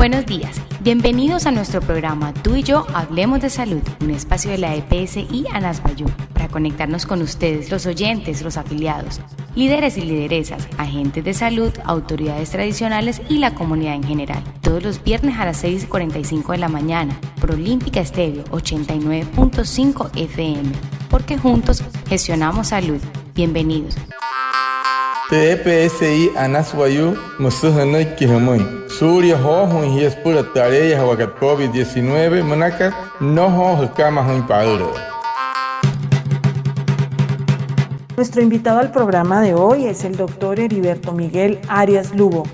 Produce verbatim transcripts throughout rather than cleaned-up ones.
Buenos días. Bienvenidos a nuestro programa Tú y Yo Hablemos de Salud, un espacio de la E P S I Anas Wayuu, para conectarnos con ustedes, los oyentes, los afiliados, líderes y lideresas, agentes de salud, autoridades tradicionales y la comunidad en general. Todos los viernes a las seis cuarenta y cinco de la mañana, por Olímpica Estéreo ochenta y nueve punto cinco F M, porque juntos gestionamos salud. Bienvenidos. Tü E P S I Anas Wayuu müsü jünüiki jümüin suulia joojuin jia süpüla tü aleeyajawaakat covid diecinueve münakat, nnojo jükamajüin paülee. Nuestro invitado al programa de hoy es el doctor Heriberto Miguel Arias Lugo.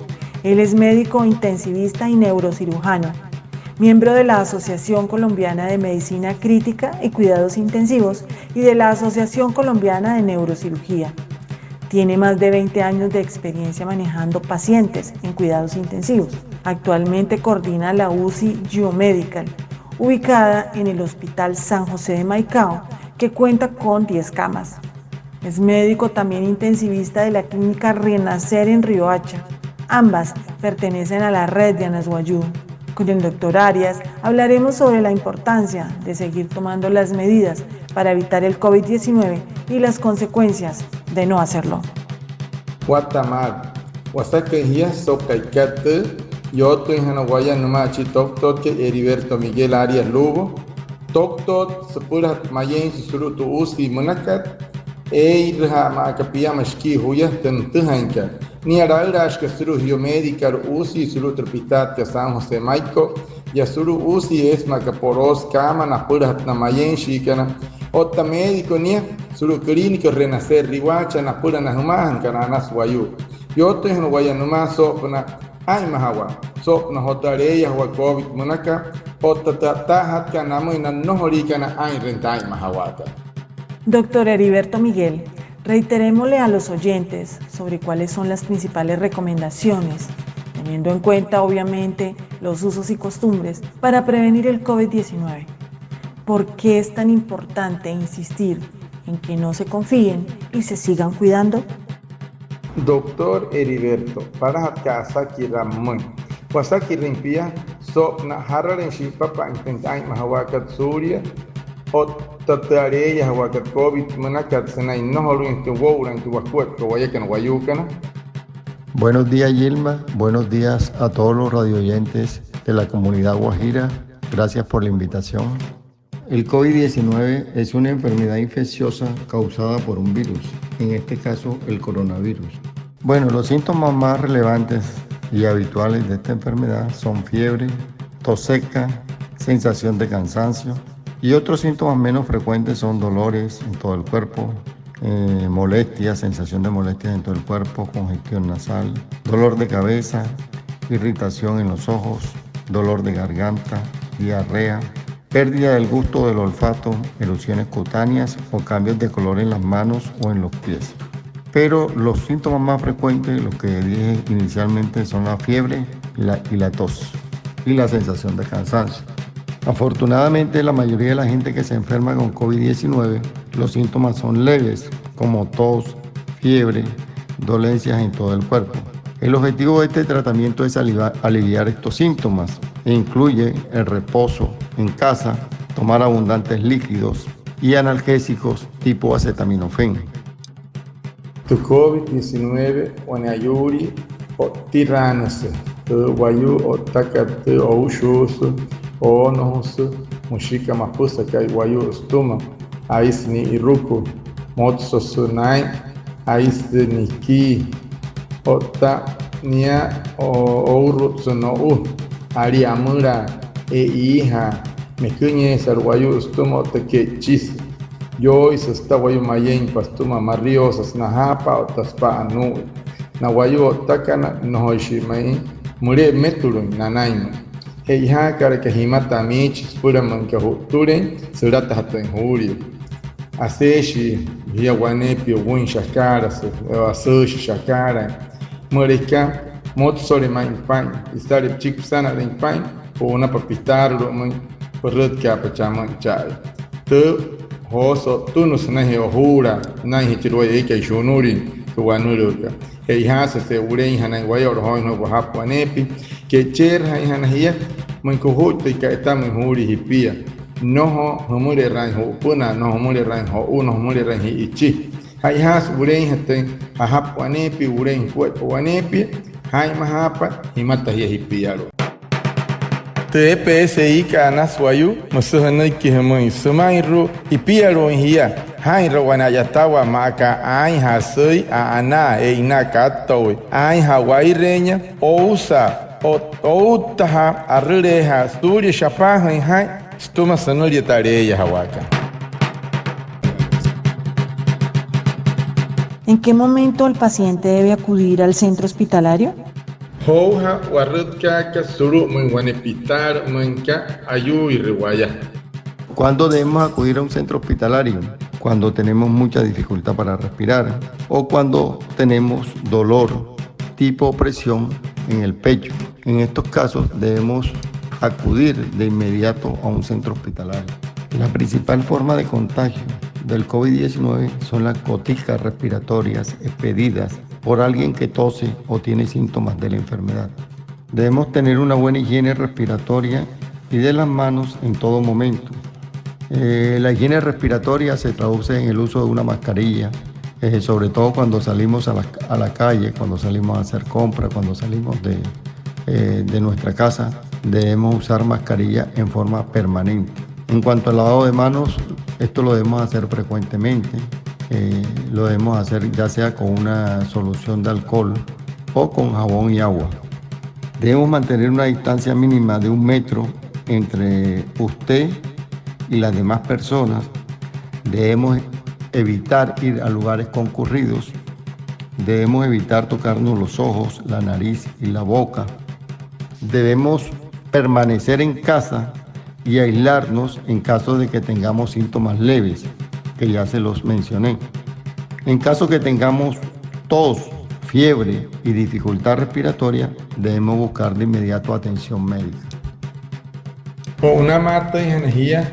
Él es médico intensivista y neurocirujano, miembro de la Asociación Colombiana de Medicina Crítica y Cuidados Intensivos y de la Asociación Colombiana de Neurocirugía. Tiene más de veinte años de experiencia manejando pacientes en cuidados intensivos. Actualmente coordina la UCI Geomedical, ubicada en el Hospital San José de Maicao, que cuenta con diez camas. Es médico también intensivista de la clínica Renacer en Riohacha. Ambas pertenecen a la red de Anas Wayuu. Con el doctor Arias hablaremos sobre la importancia de seguir tomando las medidas para evitar el covid diecinueve y las consecuencias de no hacerlo. Watta maalü, wasaküin jia so'u ka'ikat tüü yootüinjana waya nümaa chi toktotkai Heriberto Miguel Arias Lugo, toktot süpülajatü mayeeinsü sulu'u tü UCI münakat. Eeirüja'a maa aka piama shikii juya tü nütüjainkat. Nia laülaashika sulu'u Geomedical UCI sulu'u tü lupitaatkat San José Maicao, yaa sulu'u UCI eesü maa aka poloosü kaama napülajatü na mayeeinshiikana. Otta médico nia sulu'u Clínica Renacer Riohacha napüla na jümaajünkana Anas Wayuu. Yootüinjana waya nümaa soo'opünaa aa'inmajawaa soo'opünaa joo tü aleeyajawaa covid münakat otta tü a'ataajatkat namüin na nnojoliikana aa'inrüin tü aa'inmajawaakat. Doctor Heriberto Miguel, reiterémosle a los oyentes sobre cuáles son las principales recomendaciones, teniendo en cuenta obviamente los usos y costumbres para prevenir el covid diecinueve. ¿Por qué es tan importante insistir en que no se confíen y se sigan cuidando? Doctor Heriberto, palajatkat asakiraa pümüin. Wasakirüin pia soo'opünaa jaralüin shi'ipapa'ainjatüin tü aa'inmajawaakat suulia otta tü aleeyajawaakat covid münakat sünain nnojolüinjatüin woo'ulaain tü wakuaippa wayakana wayuukana. Buenos días, Yilma. Buenos días a todos los radioyentes de la comunidad guajira. Gracias por la invitación. El covid diecinueve es una enfermedad infecciosa causada por un virus, en este caso el coronavirus. Bueno, los síntomas más relevantes y habituales de esta enfermedad son fiebre, tos seca, sensación de cansancio y otros síntomas menos frecuentes son dolores en todo el cuerpo, eh, molestias, sensación de molestias en todo el cuerpo, congestión nasal, dolor de cabeza, irritación en los ojos, dolor de garganta, diarrea, pérdida del gusto del olfato, erupciones cutáneas o cambios de color en las manos o en los pies. Pero los síntomas más frecuentes, los que dije inicialmente, son la fiebre y la, y la tos y la sensación de cansancio. Afortunadamente, la mayoría de la gente que se enferma con covid diecinueve, los síntomas son leves, como tos, fiebre, dolencias en todo el cuerpo. El objetivo de este tratamiento es aliva-, aliviar estos síntomas e incluye el reposo en casa, tomar abundantes líquidos y analgésicos tipo acetaminofén. Tü covid diecinueve wane ayuulii o'ttiraanüsü tü wayuu o'ttakat tü oushuusü, oonojusü, müshika mapüsakai wayuu sütüma, aisü ni'iruku, motsosü naa'in, aisü nikii, otta nia o-, ourutsü no'u, alii amülaa, e'iijaa, meküinyeesalu wayuu sütüma otta ke'ichisü. Yooisü süta wayuu mayeimpa sütüma, marioosasü najaapa'a otta süpa'a nuu'ui. Na wayuu o'ttakana, nnojoishii ma'i müle'e mmetuluin nanainmüin. Che'ojaakalaka jimata amiichi süpüla müinka ju'ttüleein sülatajatüin juulia. Aseeshii jia waneepia wüin shakaalasü, asüüshi shakaalain. Müleka motsole ma'i paa'in, isale püchiki püsanale paa'in, pu'unapa pitaarulu'umüin, pürütkaapa chamüin cha'aya. Tü joosü o'ttünüsü sünainjee ojuulaa, sünainjee chi wayuu eekai shunulin, tü wanülüükat. Che'ojaasü sü'uleinjanain wayuu, o'lojooin jümüin wajapü waneepia, ke'icheerüjainjana jia müin aka jujuittüin ka'yatamüin juulia jipia. Nnojo jümüle'eraain ju'upünaa, nnojo jümüle'eraain jo'u, nnojo jümüle'eraain ji'ichi. Che'ojaasü wuleinjatüin jajapü waneepia, wulein jukuaippa waneepia, jaa'inmajaapa jimata jia jipialu'u. Tü E P S I-kat Anas Wayuu, müsü jünüiki jümüin: Süma'inru'u jipialu'uin jia, jaa'inra wane a'yatawaa maa aka aainjaa süi, a'anaa, e'inaa kattoui, aainjaa waireeña, ousaa, o-, outtajaa, arüleejaa suulia shapaajüin jaa'in sütüma sünülia tü aleeyajawaakat. ¿En qué momento el paciente debe acudir al centro hospitalario? Joujaa warütkaaka sulu'umüin wane pitaalü müin aka ayuuire waya. ¿Cuándo debemos acudir a un centro hospitalario? Cuando tenemos mucha dificultad para respirar o cuando tenemos dolor tipo opresión en el pecho. En estos casos debemos acudir de inmediato a un centro hospitalario. La principal forma de contagio del COVID diecinueve son las goticas respiratorias expedidas por alguien que tose o tiene síntomas de la enfermedad. Debemos tener una buena higiene respiratoria y de las manos en todo momento. Eh, la higiene respiratoria se traduce en el uso de una mascarilla, eh, sobre todo cuando salimos a la, a la calle, cuando salimos a hacer compras, cuando salimos de, eh, de nuestra casa, debemos usar mascarilla en forma permanente. En cuanto al lavado de manos, esto lo debemos hacer frecuentemente. Eh, lo debemos hacer ya sea con una solución de alcohol o con jabón y agua. Debemos mantener una distancia mínima de un metro entre usted y las demás personas. Debemos evitar ir a lugares concurridos. Debemos evitar tocarnos los ojos, la nariz y la boca. Debemos permanecer en casa y aislarnos en caso de que tengamos síntomas leves, que ya se los mencioné. En caso que tengamos tos, fiebre y dificultad respiratoria, debemos buscar de inmediato atención médica. O'unamaatüinjana jia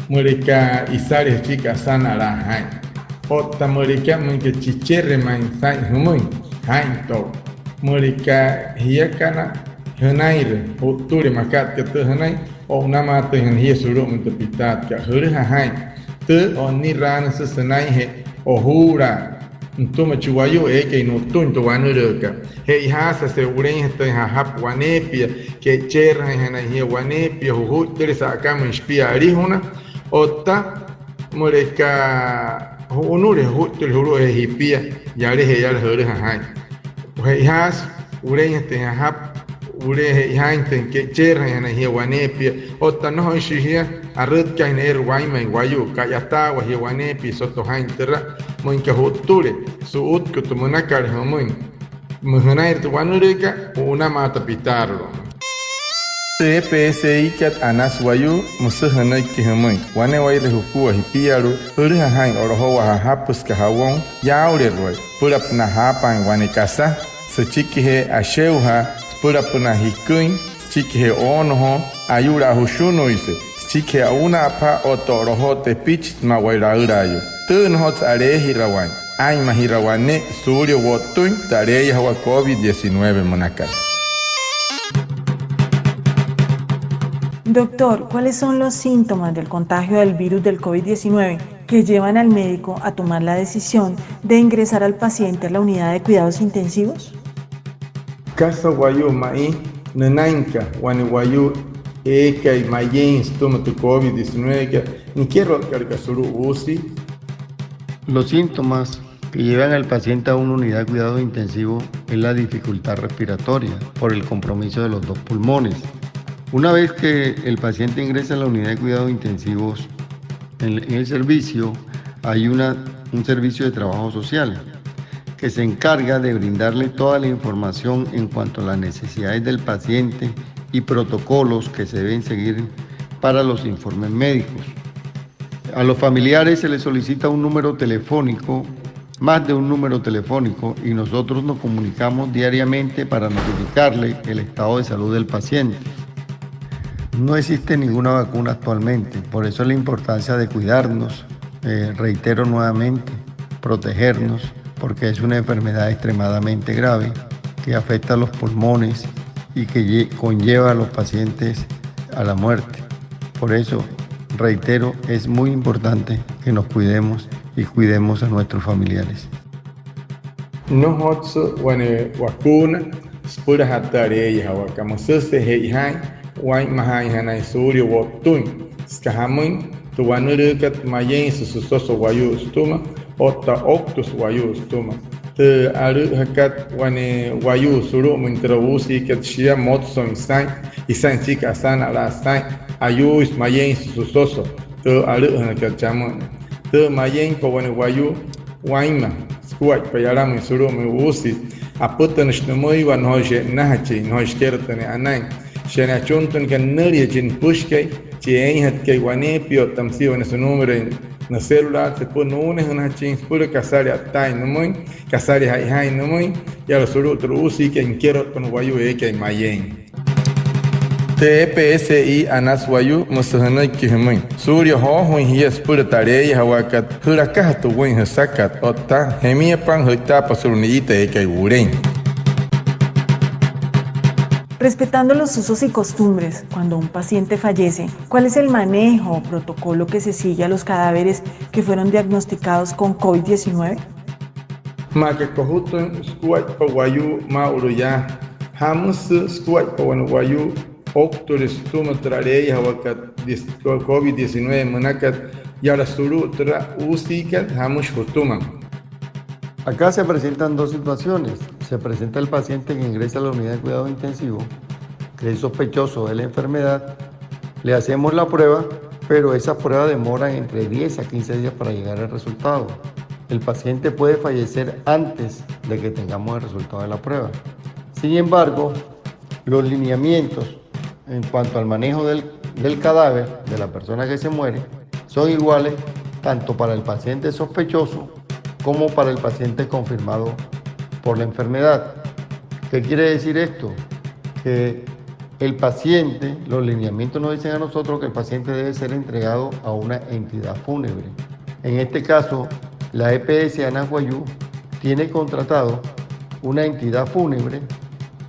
müleka isale süchiki asanalaa jaa'in, otta müleka müinka chichere ma'i saa'in jümüin jaa'in to'u. Müleka jiakana jünainre ju'ttüle makat aka tüü jünain, o'unamaatüinjana jia sulu'umüin tü pitaatkat. Jülüja jaa'in tü o'nniraanüsü sünainjee ojuulaa nütüma chi wayuu eekai nu'ttüin tü wanülüükat. Che'ojaasü sü'uleinjatüin jajapü waneepia, ke'icheerüjainjanain jia waneepia, jujuittüle sa'akamüin shipia alijuna, otta müleka ju'unüle jujuittüle julu'ujee jipia, yalajee yala jülüja jaa'in. Che'ojaasü wuleinjatüin jajapü, wule-, che'ojaainjatüin ke'icheerüjainjanain jia waneepia, otta nnojoishi jia arütkainjana eere wainmain wayuu, ka'yataawaa jia waneepia soto jaa'in türa, müinka ju'ttüle su'utku tü münakat jümüin. Müin jünainre tü wanülüükat, o'unamaata pitaarulu'umüin. Tü E P S I-kat Anas Wayuu, müsü jünüiki jümüin: Wane'ewaire jukua jipialu'u, jülüja jaa'in o'lojowaa jajapü süka jabón yaauleruain, süpülapünaa jaapaain wane kasa, süchikijee ashe'ujaa, süpülapünaa jiküin, süchikijee oonojoo, ayu'laa jüshunuise, süchikijee auna'apajaa otta o'lojoo tepichi sümaa waya laülaayuu. Tüü nnojotsü aleejirawaain, aa'inmajirawaa ne'e suulia wo'ttüin tü aleeyajawaa COVID diecinueve münakat. Doctor, ¿cuáles son los síntomas del contagio del virus del COVID diecinueve que llevan al médico a tomar la decisión de ingresar al paciente a la unidad de cuidados intensivos? Kasa wayuu ma'i nünainka wane wayuu eekai mayeein sütüma tü COVID diecinueve kat, nikirotkalaka sulu'u buusi. Los síntomas que llevan al paciente a una unidad de cuidados intensivos es la dificultad respiratoria por el compromiso de los dos pulmones. Una vez que el paciente ingresa a la unidad de cuidados intensivos, en, en el servicio hay una, un servicio de trabajo social que se encarga de brindarle toda la información en cuanto a las necesidades del paciente y protocolos que se deben seguir para los informes médicos. A los familiares se les solicita un número telefónico, más de un número telefónico, y nosotros nos comunicamos diariamente para notificarle el estado de salud del paciente. No existe ninguna vacuna actualmente, por eso la importancia de cuidarnos, eh, reitero nuevamente, protegernos, porque es una enfermedad extremadamente grave que afecta a los pulmones y que lle- conlleva a los pacientes a la muerte. Por eso, reitero, es muy importante que nos cuidemos y cuidemos a nuestros familiares. Nnojotsü wane vacuna süpülajatü aleeyajawaakat, müsüjese che'ojaain waa'inmajaainjanain suulia wo'ttüin süka jamüin, tü wanülüükat mayeinsü süsoso wayuu sütüma otta ouktüsü wayuu sütüma. Tü alü'üjakat wane wayuu sulu'umüin türa uusiikat, shia motsoin saa'in, isain süchiki asanalaa saa'in, ayuuisü mayeinsü süsoso tü alü'üjakat chamüin. Tü mayeinpa wane wayuu wainma sukuaippa yalamüin sulu'umüin uusi, apütünüshi nümüiwa, nnojoishi e'nnajachin, nnojoishi shikerotüin anain. Shia nia achuntünakana nünülia chi nüpüshikai, chi eeinjatkai waneepia otta müsia wane sünúmeroin nücelular, süpüla nuunajünajachin süpüla kasali a'ttaain nümüin, kasali che'ojaain nümüin yala sulu'u türa uusiikat, nikerotpünaa wayuu eekai mayein. Tü E P S I Anas Wayuu müsü jünüiki jümüin suulia joojuuin jia süpüla tü aleeyajawaakat, jü'lakaja tü wüin jüsakat otta jemiapa, jü'itaapa sulu'u ni'ita eekai wulein. Respetando los usos y costumbres, cuando un paciente fallece, ¿cuál es el manejo o protocolo que se sigue a los cadáveres que fueron diagnosticados con covid diecinueve? Maa aka kojutüin sukuaippa wayuu maa'ulu yaa, ¿jamüsü sukuaippa wane wayuu ouktüle sütüma türa aleeyajawaakat dis- covid diecinueve münakat yala sulu'u türa uusiikat? ¿Jamüshi jütüma? Acá se presentan dos situaciones. Se presenta el paciente que ingresa a la unidad de cuidado intensivo, que es sospechoso de la enfermedad, le hacemos la prueba, pero esas pruebas demoran entre diez a quince días para llegar al resultado. El paciente puede fallecer antes de que tengamos el resultado de la prueba. Sin embargo, los lineamientos en cuanto al manejo del, del cadáver de la persona que se muere son iguales tanto para el paciente sospechoso como para el paciente confirmado por la enfermedad. ¿Qué quiere decir esto? Que el paciente, los lineamientos nos dicen a nosotros que el paciente debe ser entregado a una entidad fúnebre. En este caso, la E P S Anas Wayuu tiene contratado una entidad fúnebre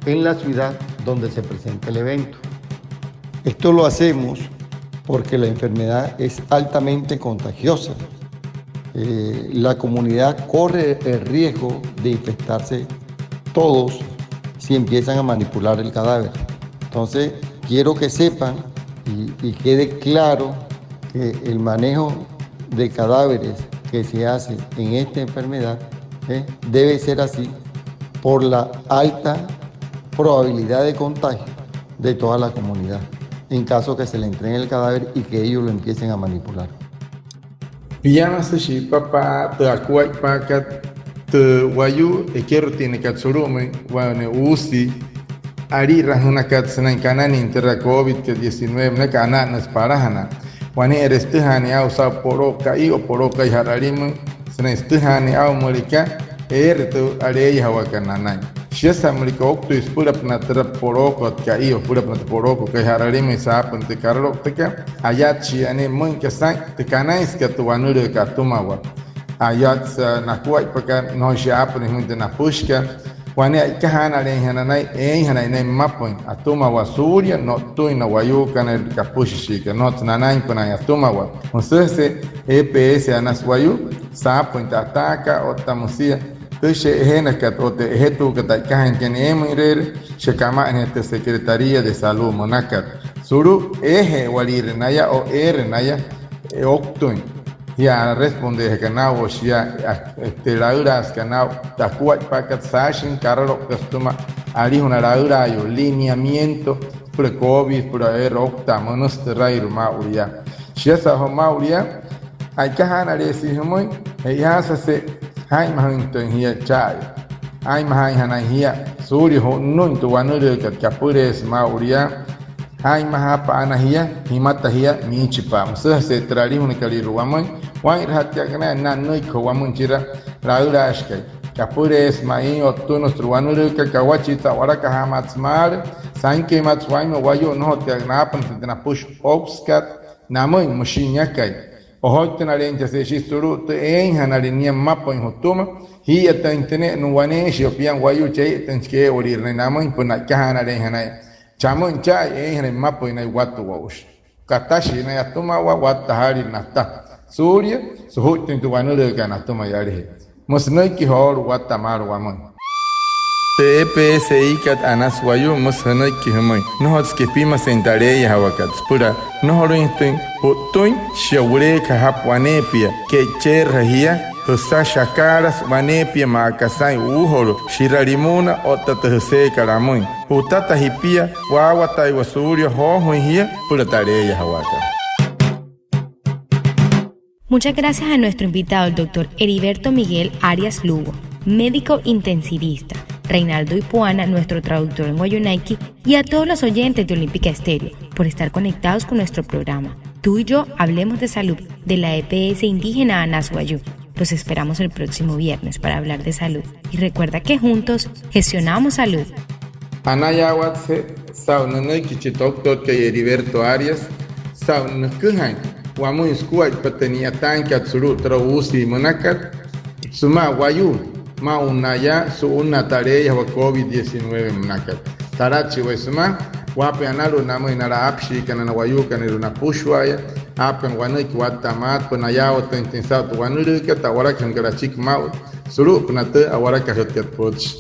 en la ciudad donde se presenta el evento. Esto lo hacemos porque la enfermedad es altamente contagiosa. Eh, la comunidad corre el riesgo de infectarse todos si empiezan a manipular el cadáver. Entonces, quiero que sepan y, y quede claro que el manejo de cadáveres que se hace en esta enfermedad, eh, debe ser así por la alta probabilidad de contagio de toda la comunidad, en caso que se le entregue el cadáver y que ellos lo empiecen a manipular. Piamasü shi'ipapa'a tü akuaippaakat, tü wayuu ekerotiinakat sulu'umüin wane uusi alirajünakat sünain kananüin türa covid diecinueve münaka, ana'annüsü palajanaa. Wane'ere sütüjaanüin aa'u saa'u poloo ka'i o poloo ka'i ja'ralimüin sünain sütüjaanüin aa'u müleka eere tü aleeyajawaakat nanain. Shiasa müleka ouktüi süpülapünaa türa polookot ka'i o süpülapünaa tü polookot ka'i ja'ralimüin saapüin tü karalouktakat, ayatshia ne'e müin aka saa'in tü kanain süka tü wanülüükat atümawaa. Ayatsa nakuaippakat, nnojoishi aapünüin jümüin tü napüshikat. Wane a'ikajaanaleeinjana naya, eeinjanain naya mmapüin atümawaa suulia no'ttüin na wayuukana eere kapüshishiikana, nnojotsü nanainpünaain atümawaa. Müsüjese E P S Anas Wayuu saapüin tü ataakat otta müsia tü she'ejenakat otta ejetuukat a'ikajainjanain eemüinreere, shia kama'injee tü Secretaría de Salud münakat. Sulu'u eeje'ewaliire naya o eere naya, e, ouktüin, jia respondeejakana naa'u o shia, a, este, laülaasüka naa'u tü akuaippaakat saashin karaloukta sütüma alijuna laülaayuu, lineamiento, süpüla covid, süpüla eere ouktaa, münüsü türairua maa'ulu yaa. Shiasa joo maa'ulu yaa, a'ikajaanaleesü jümüin, che'ojaasüjase jaa'inmajüinjatüin jia cha'aya, jaa'inmajaainjanain jia suulia ju'nnüin tü wanülüükat, kapüleesü maa'ulu yaa. Jaa'inmajaapa ana jia, jimata jia miichipa'a. Müsüjese türa alijunakalüirua wamüin, waa'inrajatü tia aka naya, nünain nünüiki joo wamüin chira laülaashikai. Kapüleesü ma'i, o'ttünüsü tü wanülüükat, kawachii, sa'walakajaamaatsü maalü, sainküimaatsü wainma wayuu, nnojotsü tia aka naapünüsü tü napüshi ouktüsükat namüin, müshi niakai. Ojoitünale'ein chaa se'eshi sulu'u tü eeinjanale nia mmapüin jütüma, jii'iyatüinjatü ne'e nu'waneeshii, o piama wayuu chi ee'iyatüinjachi kee'ewoliire naya namüin, süpüla na'yajaanale'einjanain chamüin cha'aya, eeinjanain mmapüin naya watta wo'ushi. Katashii naya atümawaa watta jaalin nata. Suulia sujuittüin tü wanülüükat natüma yalajee. Müsü nünüiki joolu'u watta maalü wamüin. Tü E P S I-kat Anas Wayuu müsü jünüiki jümüin: nnojotsü kepimasein tü aleeyajawaakat süpüla nnojolüinjatüin ju'ttüin shia wuleekajapü waneepia, ke'icheerüja jia, jüsa shakaalasü waneepia maa aka saa'in uujolu'u, shi'ralimuuna otta tü jüseekat amüin. Ju'ttata jipia waawataiwa suulia joojüin jia süpüla tü aleeyajawaakat. Muchas gracias a nuestro invitado, el doctor Heriberto Miguel Arias Lugo, médico intensivista, Reinaldo Ipuana, nuestro traductor en wayuunaiki, y a todos los oyentes de Olímpica Estéreo por estar conectados con nuestro programa Tú y yo hablemos de salud de la E P S indígena Anas Wayuu. Los esperamos el próximo viernes para hablar de salud. Y recuerda que juntos gestionamos salud. Anayaawatse saa'u nünüiki chi doctorkai Heriberto Arias saa'u nüküjain wamüin sukuaippa tü ni'yataainkat sulu'u türa uusii münakat sümaa wayuu maa'u naya su'unnaa tü aleeyajawaa COVID diecinueve münakat. Talatshii waya sümaa waapüin analu'ut namüin na aapüshiikana, na wayuukanüirua napüshua'aya, aapakana wanüiki watta maalü süpüla nayaawatüinjatüin saa'u tü wanülüükat, tü a'walakajüinkat achiki maa'u sulu'upünaa tü a'walakajütkat pütchi.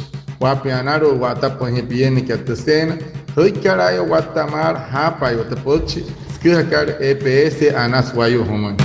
Waapüin analu'ut wa'atapüin jia piennakat tü cena, jüikkalaaya watta maalü, jaapaiwa tü pütchi süküjakat E P S Anas Wayuu jümüin.